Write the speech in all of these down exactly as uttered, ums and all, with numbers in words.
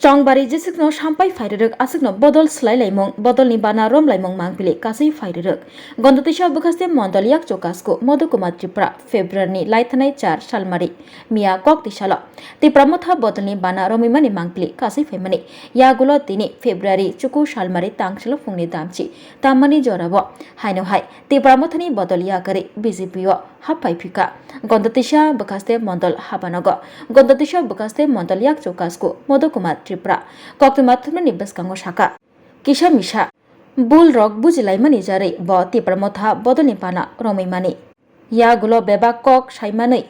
Chongbari district no sampai phairwrwk, aswkno bodol swlailaimung, bodolni bana romlaimung mangpili kasui phairwrwk. Gondotisa bwkhaste mondol yakchu kasku Madhu Kumar Tripura, February ni laithanai char salmari, miya kok tisalo Tipra Motha bodolni bana romwimani mangpili kasui phaimani. Yagulo tini February chuku salmari tangsilo phungni damchi tammani jorabo haino hai Tipra Mothani bodol yakarwi B J P o happhai phika. Gondotisa bwkhaste mondol habanogo. Gondotisa bwkhaste mondol yakchu kasku Madhu Kumar Tripura koktwma thumnani bwskango saka, kisa misa bul rok bujilaimani jarwi bo Tipra Motha bodolni bana romwi mani. Yagulo bebak kok saimanwi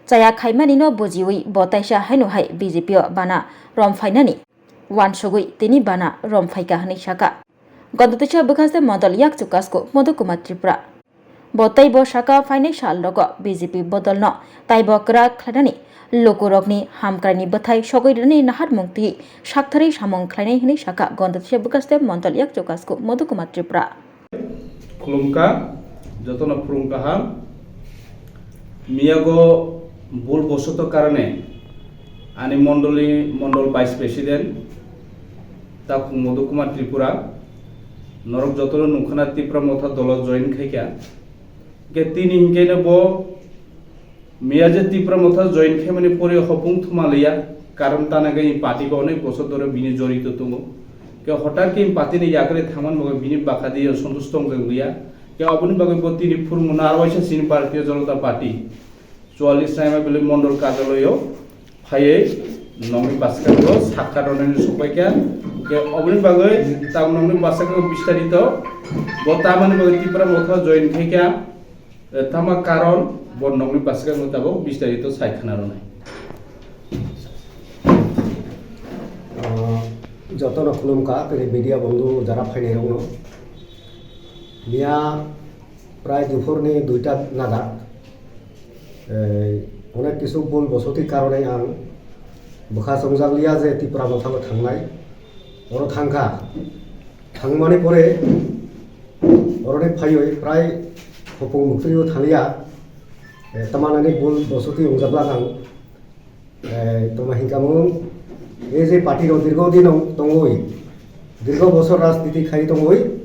chaya khaimanino bujiwi bo taisa haino hai B J P o bana rom phainani wansugwi tini bana rom phaika hwnwi saka. Gondotisa bwkhaste mondol yakchu kasku Madhu Kumar Tripura. Bo tei bo saka phainai sal rogo B J P bodolno taibo kwrak khlainani lukurokni hamkraini bwthai sogwi rwnani naharmung twi saktharwi samung khlainai hwnwi saka Gondotisa bwkhaste mondol yakchu kasku Madhu Kumar Tripura. Khulumkha, jotono phurung kaham. Miyago bul bosoto karone ani mondoli, mondol vice president takhuk Madhu Kumar Tripura, norok jotono nungkhana Tipra Motha dolo join khaikha. Ke tini hinkhe no bo Miya je Tipra Motha join khaimani pore hopung thuma liya, karon tana gani party bo onek bosor dhore bini jorito tongo. Ke hotar ke party ni yakre thangman bagwi bini bakha di sontush tongjak liya. Ke oboni bagwi bo tini phurungo narwaisa chini Bharatiya Janata Party chuallis naima belai mondol karjaloyo phaiwi nongni bwskango sakka ronani sokpaikha. Ke oboni bagwi tamo nongni bwskango bistarito bo tamani bagwi Tipra Motha join khaikha. Tama karon bo nokni bwskango tabuk bistarito sai khna rwnai. Ah, jotono khulumkha tini media bondhu jara phainai rokno. Miya prai duphurni duita naga, eh, onek kisu bul bosoti karone ang bwkha chongjak liya je Tipra Mothalo thangnai. Oro thangkha. Thangmani pore oroni phaiwi prai hopung mwkhwio thaliya, eh, tama nani bul bosoti wngjak lang ang. Eh, tama hinkha mung, ei je party rok dirgo din tongwi, dirgo bosor rajniti khai tongwi,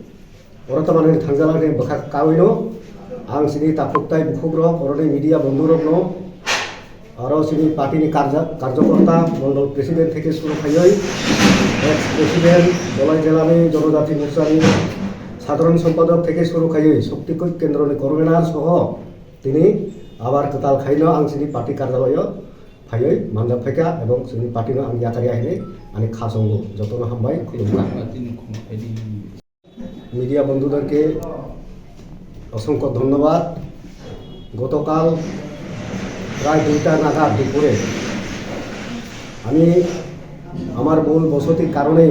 oro tama nani thangjalak ni bwkha kawino, ang chini takhuk tai bukhuk rok, oroni media bondhu rokno, aro chini party ni karja-, karjokorta, mondol president theke suru khaiwi, ex president, Dholai jela ni Jonojati Morcha ni sadharon sompadak theke suru khaiwi, Shakti Kendro ni convener soho tini abar kwtal khaino ang chini party karjalayo phaiwi manjak phaikha ebong chini party no ang yakarya hinwi ani kha chongo. Jotono hambai, khulumkha. Media বন্ধুদেরকে অসংখ্য ধন্যবাদ। গতকাল প্রায় দুইটা নাগাদ দুপুরে আমি আমার ভুল বসতির কারণে,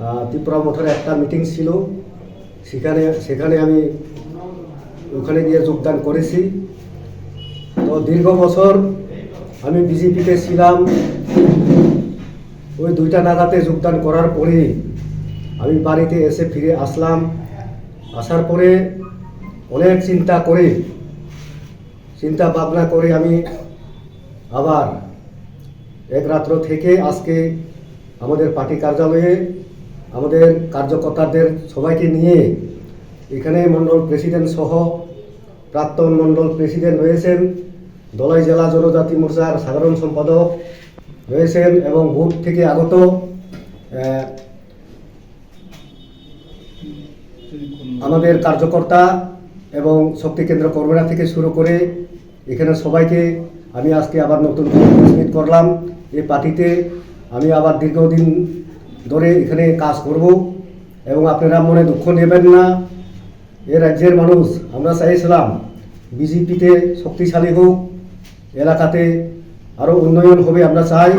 আহ, ত্রিপুরা মঠের একটা মিটিং ছিল, সেখানে, সেখানে আমি ওখানে গিয়ে যোগদান করেছি। তো দীর্ঘ বছর আমি বিজেপিতে ছিলাম। ওই দুইটা নাগাতে যোগদান করার পরে আমি বাড়িতে এসে ফিরে আসলাম। আসার পরে অনেক চিন্তা করে, চিন্তা ভাবনা করে আমি আবার এক রাত্র থেকে আজকে আমাদের পার্টি কার্যালয়ে আমাদের কার্যকর্তাদের সবাইকে নিয়ে এখানে মণ্ডল প্রেসিডেন্ট সহ প্রাক্তন মণ্ডল প্রেসিডেন্ট রয়েছেন, দলাই জেলা জনজাতি মোর্চার সাধারণ সম্পাদক রয়েছেন এবং বুথ থেকে আগত, আহ, আমাদের কার্যকর্তা এবং শক্তি কেন্দ্র কর্মীরা থেকে শুরু করে এখানে সবাইকে আমি আজকে আবার নতুন করে প্রেস মিট করলাম। এই পার্টিতে আমি আবার দীর্ঘদিন ধরে এখানে কাজ করব এবং আপনারা মনে দুঃখ নেবেন না। এ রাজ্যের মানুষ, আমরা চাইছিলাম বিজেপিতে শক্তিশালী হোক, এলাকাতে আরও উন্নয়ন হবে, আমরা চাই।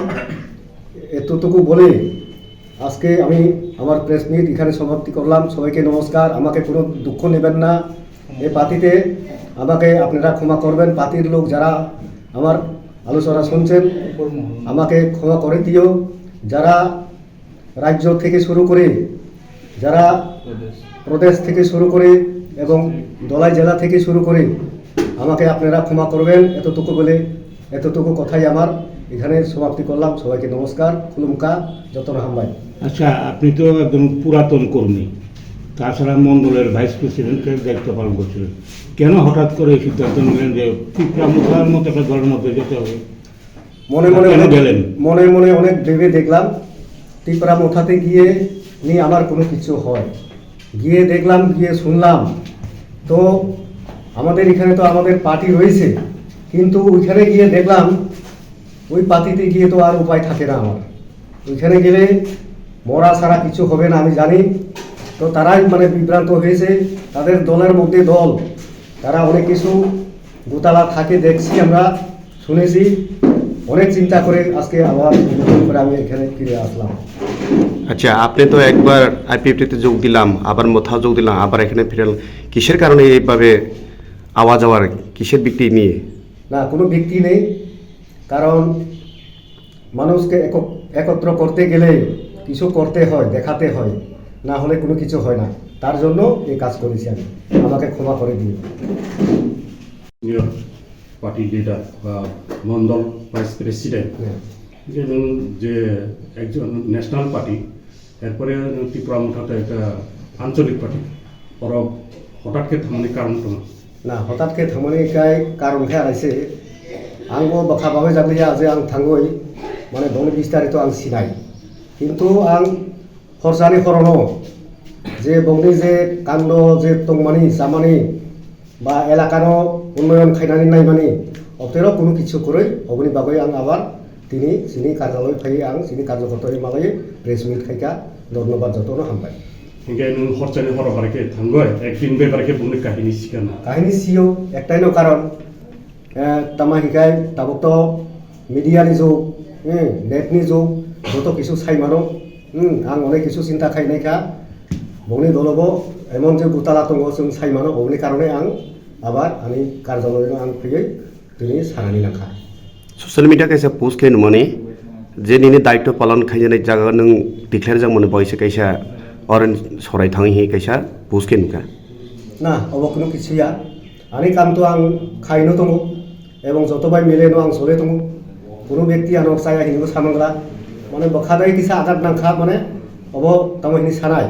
এতটুকু বলে আজকে আমি আমার প্রেস মিট এখানে সমাপ্তি করলাম। সবাইকে নমস্কার। আমাকে কোনো দুঃখ নেবেন না। এ পার্টিতে আমাকে আপনারা ক্ষমা করবেন। পার্টির লোক যারা আমার আলোচনা শুনছেন, আমাকে ক্ষমা করে দিও। যারা রাজ্য থেকে শুরু করে, যারা প্রদেশ থেকে শুরু করে এবং দলাই জেলা থেকে শুরু করে, আমাকে আপনারা ক্ষমা করবেন। এতটুকু বলে, এতটুকু কথাই আমার। এখানে সমাপ্তি করলাম। সবাইকে নমস্কার, খুলুমকা, যতন হামবাই। আচ্ছা, আপনি তো একজন পুরাতন কর্মী, তাছাড়া মণ্ডলের ভাইস প্রেসিডেন্টের দায়িত্ব পালন করছিলেন, কেন হঠাৎ করে এই সিদ্ধান্ত নিলেন যে তিপ্রা মথার মতো একটা দলের মধ্যে যেতে হবে? মনে মনে কেন অনেক, গেলেন? মনে মনে অনেক ভেবে দেখলাম, তিপ্রা মথাতে গিয়ে নি আমার কোনো কিছু হয়। গিয়ে দেখলাম, গিয়ে শুনলাম, তো আমাদের এখানে তো আমাদের পার্টি রয়েছে, কিন্তু ওইখানে গিয়ে দেখলাম, ওই পার্টিতে গিয়ে তো আর উপায় থাকে না আমার। ওইখানে গেলে মরা ছাড়া কিছু হবে না, আমি জানি। তো তারাই মানে বিভ্রান্ত হয়েছে, তাদের দলের মধ্যে দল, তারা অনেক কিছু গোতালা থাকে দেখছি আমরা, শুনেছি। অনেক চিন্তা করে আজকে আবার নতুন করে আমি এখানে ফিরে আসলাম। আচ্ছা, আপনি তো একবার আইপিএফটিতে যোগ দিলাম, আবার মথা যোগ দিলাম, আবার এখানে ফিরে এলাম। কিসের কারণে এইভাবে আওয়া যাওয়ার, কিসের ভিত্তি নিয়ে? না, কোনো ভিত্তি নেই, কারণ মানুষকে একক-, একত্র করতে গেলে কিছু করতে হয়, দেখাতে হয়, না হলে কোনো কিছু হয় না। তার জন্য এই কাজ করেছি আমি, আমাকে ক্ষমা করে দিও। সিনিয়র পার্টি লিডার বা মন্ডল ভাইস প্রেসিডেন্ট, হ্যাঁ। এবং যে একজন ন্যাশনাল পার্টি, এরপরে ত্রিপুরা মোটাতে একটা আঞ্চলিক পার্টি, ওরা হঠাৎ করে থামানি কারণ তো না? না, হঠাৎ করে থামানি কাই কারণ খে আইছে, আংবো বাখা বাবে জাগলিয়া যে আং থাঙ্গই, মানে বংনি বিস্তারিত আং সিনাই। কিন্তু আং হরসানি হরনো, যে বংনি যে কাণ্ড যে তংমানি সামানি, ba elakano unnoyon khainani naimani, obtero kunu kichu kwrwi, oboni bagwi ang abar tini chini karjaloi phaiwi ang chini karjokortani malaiwi press meet khaikha, dhonnobad jotono hambai. Hinkhe nwng horchani horo bai khe thangwi, ekdin bai bai khe bumni kahini sikana. Kahini sio, ektaino karon, eh, tama hinkhe tabuk to media ni jug, eh, net ni jug, joto kisu saimano, hmm, ang onek kisu chinta khainai kha. Bongni dolobo emon je gutala tongo, chwng sai mano, oboni karone ang abar ani karjaloi no ang phiyoi tini sanani nangkha. Social media kaisa post khe numani je nini daitto palon khainani jaga nwng declare jang mani boise kaisa orange sorai thangwi hi kaisa post khe nukha. Na, obo kunu kisu ya. Ani kam to ang khaino tongo, ebong joto bai mile no ang sole tongo. Kunu bekti ano chaya hinwi samangla, mane bokha dai kisa agat nangkha, mane obo tamo hini sanai,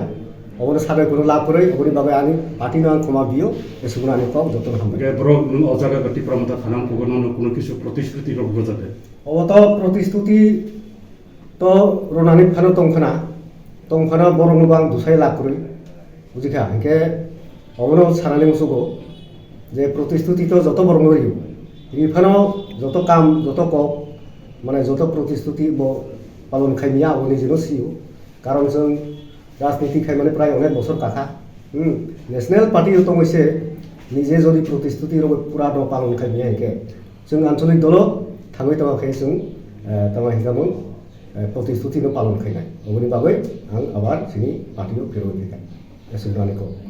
obo no sabai kunu lab kwrwi, oboni bagwi ani party no ang khoma bio, esuguna ani kok joto no hambai. Ge bro, nung o jaga gati pramata khanang kugo no kunu kisu protisthuti rok go jate. Obo to protisthuti to ronani phano tongkhana, tongphano borokno bo ang dusai lab kwrwi, bujikha? Hinkhe obono sanani musugo je protisthuti to joto borokno rio, ri phano joto kam, joto kok, mane joto protisthuti bo palon khaimya, aboni jino sio. Karon chwng rajniti khaimani prai onek bosor kakha. Hmm, National Party o tongwi se nije jodi protisthuti rok pura no palon khaimya hinkhe, chwng ancholik dolo thangwi tongma khe chwng, eh, tamo hinkamung, eh, protisthuti no palon khainai. Oboni bagwi ang abar chini party o phirwi phaikha. Eswk dani kok.